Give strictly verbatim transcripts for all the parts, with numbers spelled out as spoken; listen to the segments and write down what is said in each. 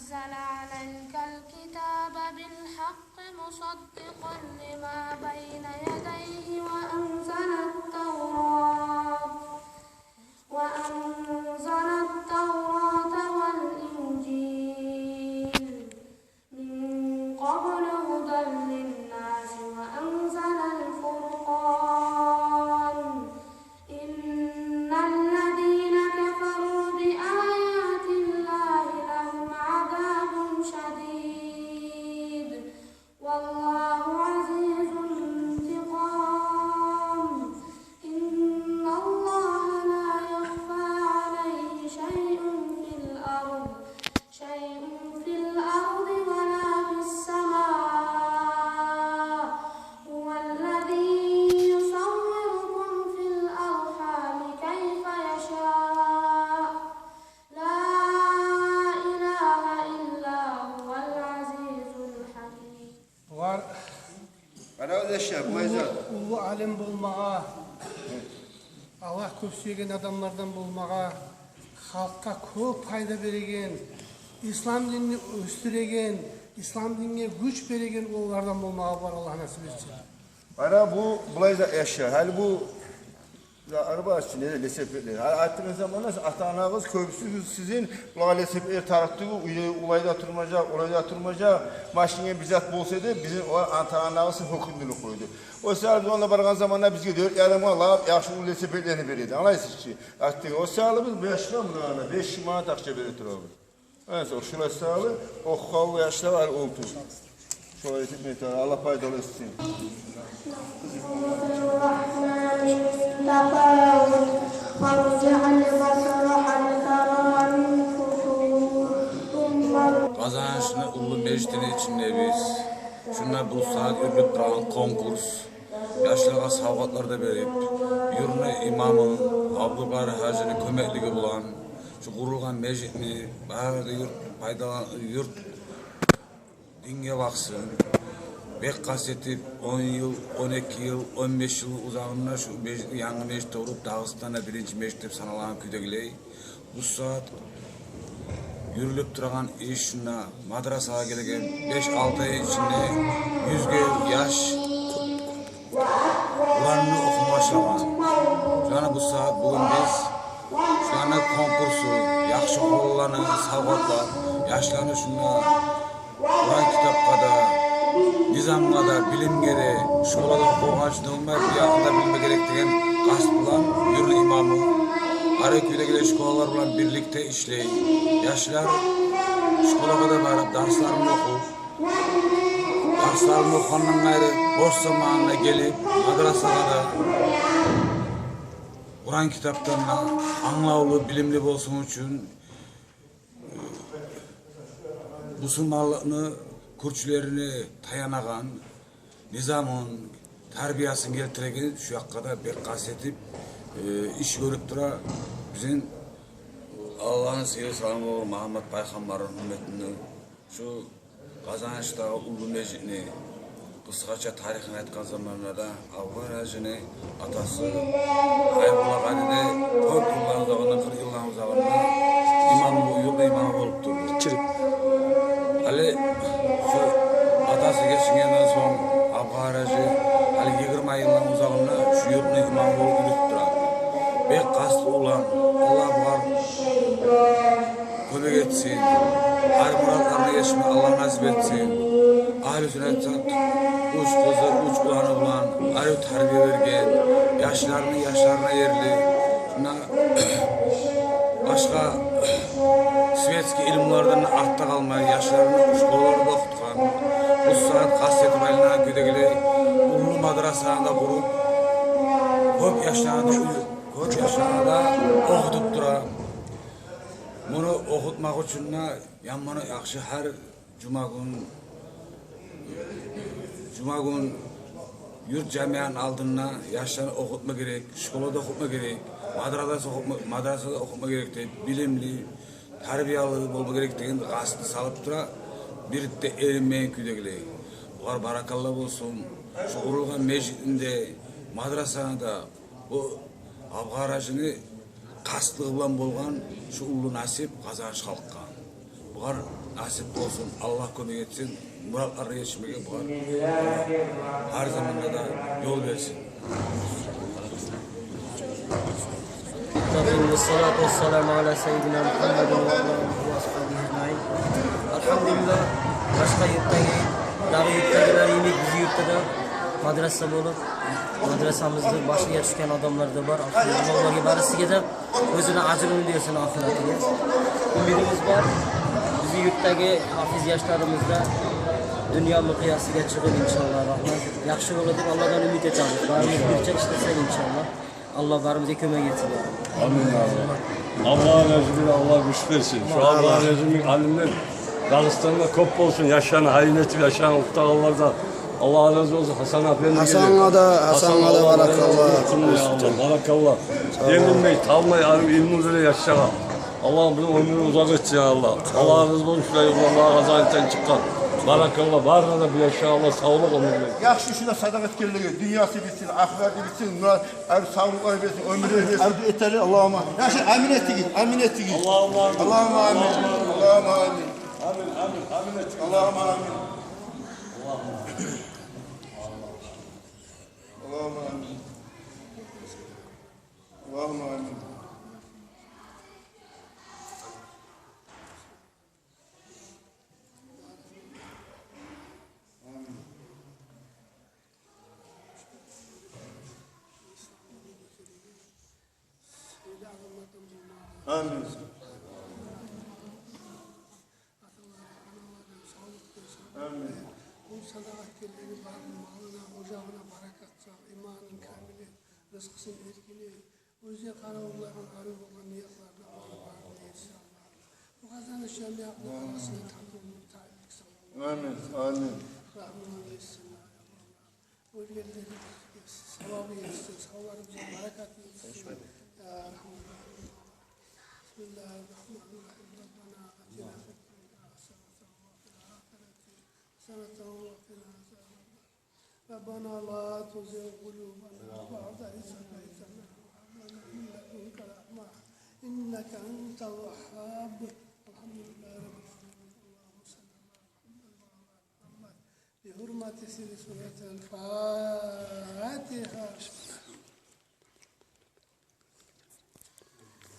أنزل عليك الكتاب بالحق مصدقا لما بين يديه وأنزل التوراة، وأنزل التوراة والإنجيل من قبل هدى للناس وأنزل الفرقان. إن الذين كفروا بآيات الله لهم عذاب شديد والله عزيز ذو انتقام. إن الله لا يخفى عليه شيء في الأرض، شيء في الأرض ولا في السماء. هو الذي يصوركم في الأرحام كيف يشاء. لا إله إلا هو العزيز الحكيم. Булар Къарагъыз, яшлар, булай зат. Уллу, уллу алим болмагъа, Аллагь кёп сюеген адамлардан болмагъа, халкъгъа кёп пайда береген, ислам динни оьсдюреген, ислам динге гюч береген уллулардан болмагъа булар, Аллагь насип этсин. Ана бу булай зат, яшлар. Гьали бу Я, арба ачы, не, велосипедлер. Гьа, айтдыгъыз заманда ата-анагъыз кёбюсю сизин булагъа велосипедлер тарыкъ тюгюл, уьйде улай да турмажакъ, олай да турмажакъ. Машинге бир зат болса да, бизин о ата-анагъыз гьёкюндюрюп къойду. О саялы биз онда баргъан заманда бизге дёрт ярымгъа лап яхшы велосипедлени береди. Англайсыз чы? Айтдыгъыз, о саялы биз бу яшгъа муна беш минг манат акъча бере турабыз. Энсе шулай саялы, охугъанлы яшлар гьали олтур. Шолай этип, Аллагь пайдалы этсин. Къазанышны уллу межитини ичинде биз шунда бу сагьат юрюлюп турагъан конкурс, яшлагъа савгъатлар да берип, юртну имамы Абдулгъари гьажини кёмеклиги булан шу къурулгъан межитни бары да юрт пайдалан-, юрт динге бакъсын. Бек къаст этип, он йыл, он эки йыл, он беш йыл узагъында шу межит, янгы межит де къуруп, Дагъыстанда биринчи межит деп саналагъан кюйдегилей. Бу сагьат юрюлюп турагъан иш шунда, мадрасагъа гелген беш-алты ай ичинде юзге яш Къуранны охума башлагъан. Жана бу сагьат бугюн биз шуланы конкурсу, яхшы охугъанланы савгъатлап, яшланы шунда Къуран китапгъа да, низамгъа да, билимге де, школада охугъан учун болмай, бу якъда билме герек деген къаст булан юртну имамы, гьар кюйдегилер школалар булан бирликде ишлей. Яшлар школагъа да барып, дарсларын охуп, дарсларын охугъандан къайры, бош заманына гелип, мадрасагъа да Къуран китапдан да англавлу, билимли болсун учун, бусурманлыкъны кюрчюлерине таянагъан низамын, тарбиясын гелтиреген, шу якъгъа да бек къаст этип, э, иш гёрюп тура бизин Аллагьны сыйлы саламы болгъур Магьаммат пайхаммарны умметини, шу Къазанышдагъы уллу межитни. Къысгъача тарихин айтгъан заманда да, Абгъар гьажини атасы Гьайбулла къади де кёп йылланы узагъында, къыркъ йылланы узагъында имам, бу юртну имамы болуп турду. Гьали шу атасы гечингенден сонг, Абгъар гьажи гьали йигирма йылланы узагъында шу юртну имамы болуп юрютюп тура. Бек къастлы улан, Аллагь бугъар кёмек этсин. Гьар муратларына етишме Аллагь насип этсин. Агьлю сюннет зат, уьч къызы, уьч уланы булан арив тарбия берген, яшларыны яшларына ерли. Шунда башгъа светский илмулардан артда къалмай, яшларын школаларда охутгъан. Бу сагьат къаст этип айланагъан кюйдегилей уллу мадрасаны да къуруп, кёп яшланы да, кёп яшланы да охутуп тура. Муну охутмакъ учун да яман яхшы, гьар жумагюн, жумагюн юрт жамияны алдында яшланы охутма герек, школада охутма герек, мадрасада охутма, мадрасада охутма герек деп, билимли, тарбиялы болма герек деген къастны салып тура, бир де эринмейген кюйдегилей. Булар баракалла болсун. Шу къурулгъан межитни де, мадрасаны да, бу Абгъар гьажини къастлыгъы булан болгъан шу уллу насип Къазаныш халкъгъа. Бугъар насип болсун, Аллагь кёмек этсин, муратларына етишмеге бугъар гьар заманда да ёл берсин. Ва салату ва саламу аля саййидина Мухаммадин ва аля алигьи ва асгьабигьи ажмаин. Альгьамдулиллагь, башгъа юртдагъы, дагъы юртдагъылар йимик бизин юртда да мадраса болуп, мадрасабызны башына тюшген адамлар да бар. Альгьамдулиллагь, олагъа барысына да оьзюню ажрын берсин ахыратына. Умудубуз бар, бизин юртдагъы гьафиз яшларыбыз да дюнья мукъаясына чыгъып, иншааллагь рагьман, яхшы бола деп Аллагьдан умут этебиз. Барыбыз бирче ишлесек, иншааллагь, Аллагь барыбызгъа кёмек этсин. Амин, амин. Аллагьны оьзю бир, Аллагь гюч берсин. Шу Аллагьны оьзю бир алимлер Дагъыстанда кёп болсун, яшланы гьайын этип, яшланы охутагъанлар да. Аллагь рази болсун, Гьасан апенди. Гьасангъа да, Гьасангъа да баракалла. Баракалла. Сав бол. Эгилмей, талмай, арив илму бере яшлагъа. Аллагь бизин оьмюрюбюзню узакъ этсин, я Аллагь. Аллагь рази болсун, шулай уланлагъа, Къазанышдан чыкъгъан. Баракалла, барына да бу яшлагъа Аллагь савлукъ, оьмюр берсин. Яхшы ишине садагъа этгенлеге дюньясы битсин, ахыраты битсин, муна, арив савлукълар берсин, оьмюр берсин. Арив этели, Аллагьумма. Яхшы, амин этигиз, амин этигиз. Аллагьумма амин. Аллагьумма амин. Аллагьумма амин. Амин, амин, амин этигиз. Аллагьумма амин. Аллагьумма амин. Аллагьумма амин. Амин. Амин. Аталары, аналары савлукъ берсин. Амин. Бу садагъа этгенлени барыны малына, ожагъына баракат сал, иманын камил эт, рызкъысын эркин эт. Оьзю къаравуллагъа арив болгъан ниятларына Аллагь барына етишсин, Аллагь. Бу Къазаныш жамиятны арасына татывлукъ, татывлукъ сал, Аллагь. Амин, амин. Рагьмуна етишсин, Аллагь. Оьлгенлерибизге савабы етишсин, савларыбызгъа баракат етишсин. Я Рагьман. Бисмиллагьир рагьманир рагьим. Раббана атина фид дунья гьасанатан ва фил ахирати гьасанатан ва къина азабан нар. Раббана ла тузигъ къулубана баъда из гьадайтана ва гьаб лана мин ладунка рагьма, иннака антал вагьгьаб. Альгьамдулиллагьи раббил аламин. Аллагьумма салли ала Мухаммад ва ала али Мухаммад. Бигьурмати сирри суратил Фатигьа.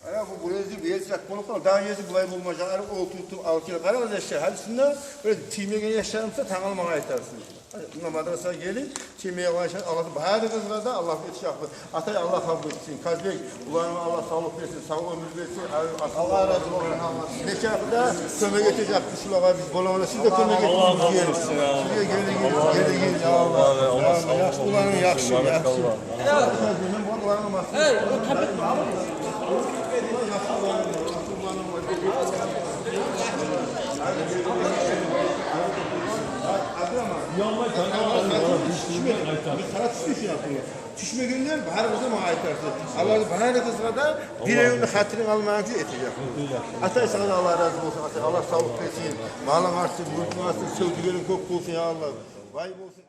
Ана бу, бу ери, бу ери чат болуп къалды. Дагъы ери булай болмажакъ. Ана олтуртуп алып гелип къарагъыз, яшлар. Гьали шунда бир тиймеген яшларым буса, тангала магъа айтарсыз. Муна мадрасагъа гелип тиймеген яшлар, Аллагь, барыгъызгъа да Аллагь этишакъ. Атай, Аллагь къабул этсин. Казбек, уланыма Аллагь савлукъ берсин, сав оьмюр берсин. Аллагь рази болсун. Нечакъы да кёмек этежекбиз шулагъа биз болагъанда, сиз де кёмек этигиз. Сизге гелигиз, гелигиз, я Аллагь. Яхшы уланыгъыз, яхшы, яхшы. Баракалла. Тюшмегенлер барыгъыз да магъа айтарсыз. Аллагь барыгъызгъа да биревню хатирин алмагъан кюй этежек. Атай, сагъа да Аллагь рази болсун. Атай, Аллагь савлукъ берсин. Малынг артсын, мюлкюнг артсын, сёйдюгенинг кёп болсун, я Аллагь. Бай болсун.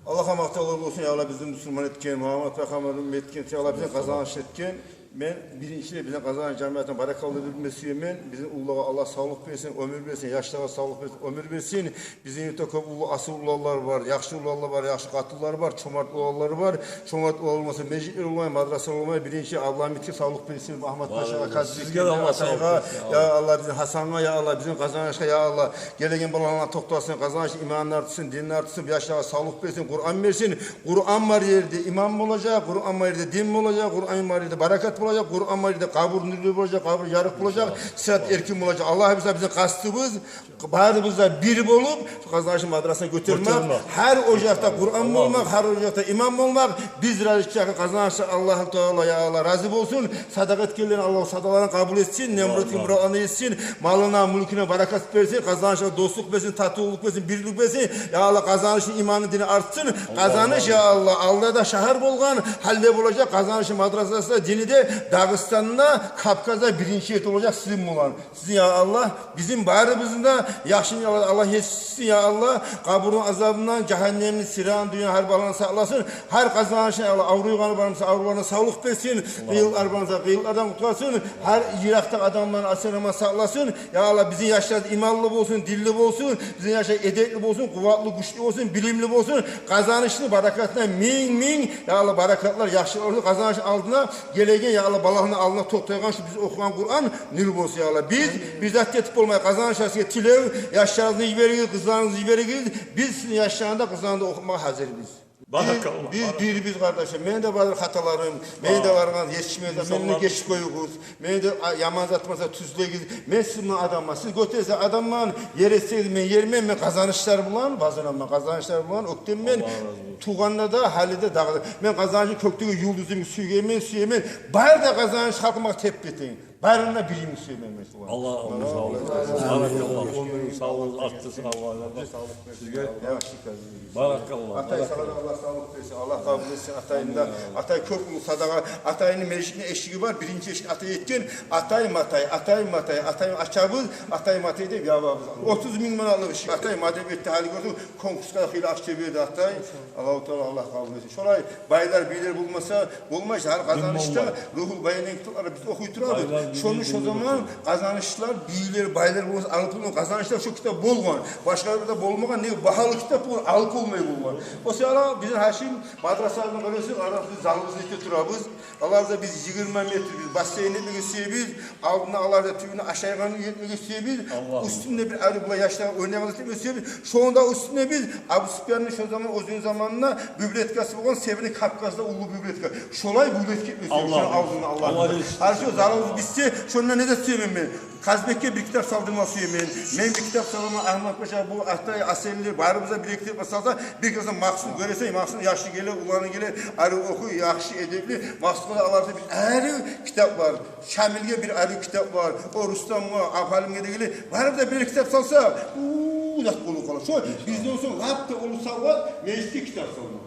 Аллагьгъа макътавлар болсун, я Аллагь, бизин бусурман этген, Мугьаммат пайхаммарны уммат этген, я Аллагь, бизин Къазаныш этген. Мен биринчилей бизин Къазаныш жамиятына баракалла билдирме сюемен. Бизин уллулагъа Аллагь савлукъ берсин, оьмюр берсин, яшлагъа савлукъ берсин, оьмюр берсин. Бизин юртда кёп уллу асил уланлар бар, яхшы уланлар бар, яхшы къатынлар бар, чомарт уланлар бар. Чомарт улан болмаса, межитлер болмай, мадрасалар болмай. Биринчи Абдулгьамитге савлукъ берсин, Мугьаммат пашагъа, Казбекге, Атайгъа, я Аллагь, бизин Гьасангъа, я Аллагь, бизин Къазанышгъа, я Аллагь. Гелеген балагьланы токътасын, Къазаныш иманын артсын, динин артсын, бу яшлагъа савлукъ берсин, Къуран берсин. Къуран бар ерде иман болажакъ, Къуран бар ерде дин болажакъ, Къуран бар ерде баракат болажакъ, Къуран бар ерде къабур нюрлю болажакъ, къабур ярыкъ болажакъ, сырат эркин болажакъ. Аллагь, бизин къастыбыз, барыбыз да бир болуп, Къазанышны мадрасаны гётермек. Гьар ожакъда Къуран болмакъ, гьар ожакъда иман болмакъ. Биз рази чакъы Къазанышгъа Аллагьу Таала, я Аллагь, рази болсун. Садагъа этгенлени Аллагь садагъаларын къабул этсин, не мурат, не муратларын етишсин. Малына, мюлкюне баракат берсин, Къазанышгъа дослукъ берсин, татывлукъ берсин, бирлик берсин. Я Аллагь, Къазанышны иманы, дини артсын. Къазаныш, я Аллагь, алда да шагьар болгъан, гьали де болажакъ. Къазанышны мадрасасы да, дини де Дагъыстанда, Кавказда биринчи ерде болажакъ сизин булан. Сизин, я Аллагь, бизин барыбызны да яхшы, я Аллагь, Аллагь етишсин, я Аллагь. Къабурну азабындан, жагьаннемни сиран, дюнья гьар баладан сакъласын. Гьар къазанышын, я Аллагь, авруйгъаны бар буса, авругъанлардан савлукъ берсин. Къыйынлар бар буса, къыйынлардан къутгъарсын. Гьар йыракъдагъы адамланы асен-аман сакъласын. Я Аллагь, бизин яшлар иманлы болсун, динли болсун, бизин яшлар эдепли болсун, къувватлы, гючлю болсун, билимли болсун. Къазанышны баракатына минг-минг, я Аллагь, баракатлар, яхшылыкълар болсун. Къазанышны алдына гелеген, я Аллагь, балагьны алдына токътайгъан шу биз охугъан Къуран нюр болсун, я Аллагь. Биз бир зат этип болмай, Къазаныш яшгъа тилев, яшларыгъызны йиберигиз, къызларыгъызны йиберигиз. Биз сизин яшланы да, къызланы да охутмагъа гьазирбиз. Баракалла, биз баракалла. Бирбиз, къардашым. Мени де бар хаталарым, мени де бар етишмеге, мени де гечип къоюгъуз. Мени де, а, яман затым буса тюзлегиз. Мен сизин булан адамман. Сиз гётерсе адамман, ер этсегиз мен ермен, мен къазанышлар булан базынаман, къазанышлар булан оьктеммен. Аллагь рази болсун. Тувгъанда да, гьали де, дагъы да. Мен Къазанышны кёкдеги юлдузум, сюйгенмен, сюемен. Бары да Къазаныш халкъыма теп-тенг. Барына бирин сюемен мен шулай. Аллагь оьмюр, савлукъ берсин. Баракалла, оьмюрюгюз, савлугъугъуз артсын, Аллагь. Сизге. Яхшы, къазаныш. Баракалла, атай, баракалла. Сагъа да Аллагь савлукъ берсин, Аллагь къабул этсин атайны да. Амин. Атай кёп уллу садагъа, атайны межитни эшиги бар, биринчи эшик атай этген. Атай-матай, атай-матай, атай ачабыз, атай-матай деп ябабыз. Отуз минг манатлыкъ эшик. Атай мадет этди, гьали гёрдюнг, конкурсгъа да хыйлы акъча берди атай. Аллагьу Таала Аллагь къабул этсин. Шолай байлар, бийлер болмаса, болмай, гьар Къазанышда Рухул Баян деген китапланы биз охуй турабыз. Шону шо заман къазанышлар, бийлер, байлар болмаса, алып болмай, Къазанышда шо китап болгъан. Башгъа ерде болмагъан, не багьалы китап болгъан, алып болмай болгъан. О саялы бизин Гьашим мадрасаны къарасы, къарасы залыбызны эте турабыз. Аларда биз йигирма метр биз бассейн этмеге сюебиз. Алдына аларда тюбюне ашайгъан уьй этмеге сюебиз. Аллагь. Уьстюнде бир арив булай яшлар ойнайгъан зат этмеге сюебиз. Шону да уьстюнде биз Абусупиянны шо заман, оьзюню заманында библиотекасы болгъан, Северный Кавказда уллу библиотека. Шолай библиотека этмеге сюебиз. Аллагь. Шону алдына Аллагь. Аллагь. Гьар шо залыбыз битсе, шонда не де сюемен мен. Къазбекге бир китап салдырма сюемен. Мен бир китап саламан, Агьмат Паша, бу Атай, Асенлер, барыбыз да бир китап салса, бир китап Макъсуд гёресен, Макъсуд яхшы геле, уланы геле, арив охуй, яхшы эдепли. Макъсудгъа да аларда бир арив китап бар. Шамилге бир арив китап бар. О Рустамгъа, Абхалимге де геле. Барыбыз да бир китап салса, уу, зат болуп къала. Шо бизден сонг лап да уллу савгъат межитге китап салма.